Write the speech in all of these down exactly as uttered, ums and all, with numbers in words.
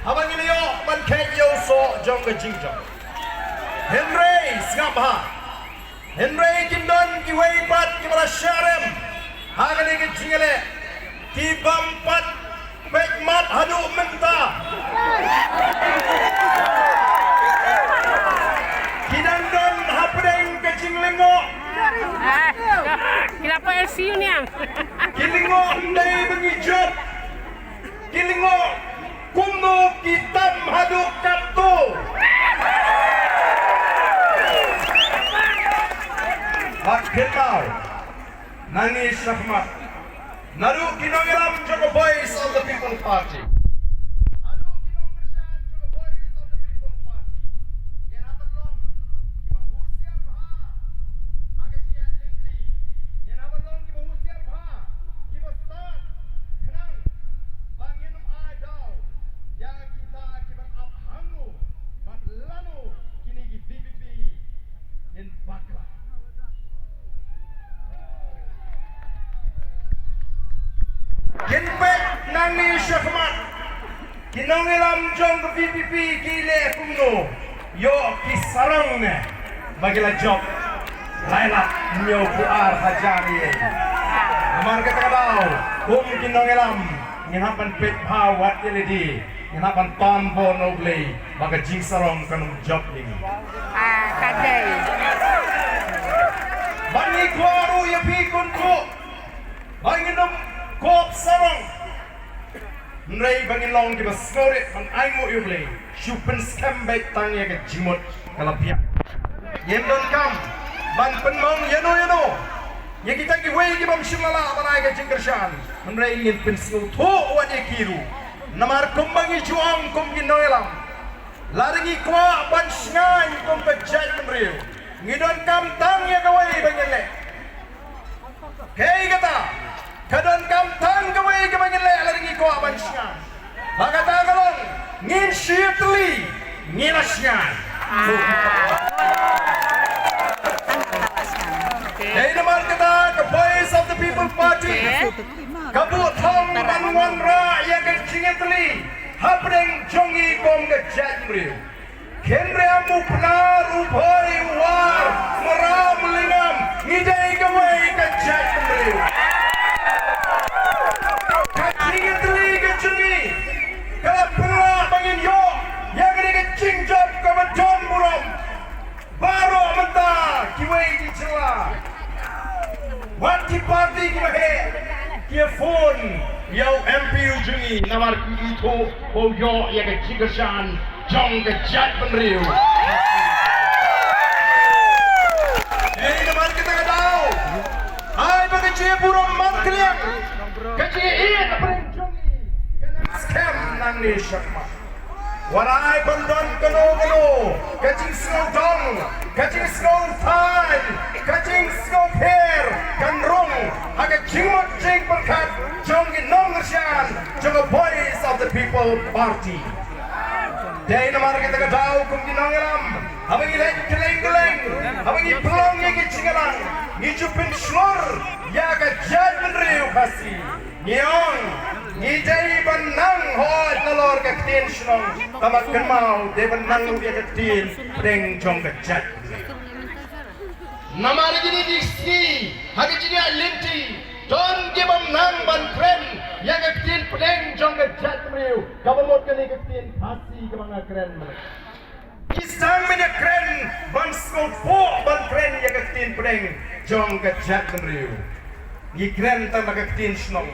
Haba ngi la ïoh ban kheit ïa u soh jong ka jingjop. Hynrei sngap bha. Hynrei kin don kiwei pat kiba la shah rem ha kane ka jingïaleh. Ki bym pat peit mat haduh mynta. Ki dang don hapdeng ka jinglyngngoh. Ah, ki la poi I C U niang. Ki lyngngoh ym dei ba ngi jop. Ki lyngngoh kumno ki tam haduh katto. Bad kynmaw, nangne shakhmat, naduh ki nongïalam jong ka Voice of the People Party, haduh ki nongkyrshan jong ka Voice of the People Party, ngin hap ban long kiba husiar bha ha ka jingïaid lynti. Ngin hap ban long kiba husiar bha, kiba stad khnang ba ngin ym ai daw ïa kita kiban ap hangno bad lano kine ki V P P kin bakla. Kin peit nangne shakhmat. Ki nongïalam jong ka V P P ki leh kumno? Ïoh ki sarong ne ba ki la jop lai lak hynñiewphew ar hajar ïing. Namar kata ka daw, kum ki nongïalam, ngin hap ban peit bha wat ïa lade, ngin hap ban pan bor na U Blei ba ka jingsarong kan ym jop ïa ngi. Ah, ka dei. Ban ngi kwah ruh ïa phi kun khuh ba ngin ym kop sarong. Hynrei ba ngin long kiba sngewrit ban ainguh ïa U Blei. Shu pynskhem beit tang ïa ka jingmut ka la biang. Ngim donkam ban pynmong ïano ïano ïa kita kiwei ki bym shym la lah ban ai ka jingkyrshan. Hynrei ngin pynsngewthuh wat ïa ki ruh. Namar kumba ngi ju ong kum ki nongïalam, lada ngi kwah ban shngaiñ kum ka jaitbynriew, ngi donkam tang ïa kawei ba ngin leh. Kaei kata? Ka donkam tang kawei kaba ngin leh lada ngi kwah ban shngaiñ. Ba kata ka long, ngin shu ïatylli, ngi la shngaiñ. Dei namar kata ka Voice of the People Party ka buh thong ban wanrah ïa ka jingïatylli hapdeng jong ngi kum ka jaitbynriew. Khynriam, u Pnar, u Bhoi, u War, Mraw, Mlingam, ngi dei kawei ka jaitbynriew. Ka jingïatylli ka jong ngi ka la pynlah ba ngin ïoh ïa kane ka jingjop kaba don burom baroh mynta. Kiwei ki jylla, wat ki party kiba heh, ki ïa phone ïa u M P u jong ngi namar ki ithuh ba u ïoh ïa ka jingkyrshan jong ka jaitbynriew. Ei, namar kata ka daw, ai ba ka jingburom markylliang, ka jingïeit hapdeng jong ngi ka nang skhem nangne shakhmat. Wat ai ban don kano kano ka jingsngewdong, ka jingsngewthaiñ, ka jingsngewpher kan rung ha ka jingmut jingpyrkhat jong ki nongkyrshan jong ka Voice of the People Party. Dei namar kata ka daw kum ki nongïalam, haba ngi leit kylleng kylleng, haba ngi pynlong ïa ki jingïalang, ngi ju pynshlur ïa ka jaitbynriew Khasi. Ngi ong, ngi dei ban nang hooid nalor ka ktien shnong, tangba kynmaw dei ban nang ïa ka ktien pdeng jong ka jait. Namar kine ki sngi ha ka jingïaid lynti, don ki bym nang ban kren ïa ka ktien pdeng jong ka jaitbynriew, kaba mut kane ka ktien Khasi kaba nga kren mynne. Ki sdang mynne kren ban sngewthuh ban kren ïa ka ktien pdeng jong ka jaitbynriew. Ngi kren tang da ka ktien shnong.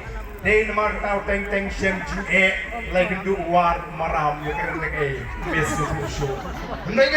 Dei namar kata u Teng Teng Shem jingeh, la ïakynduh War Maram ïa kren da kaei, me sngewthuh shuh. Hynrei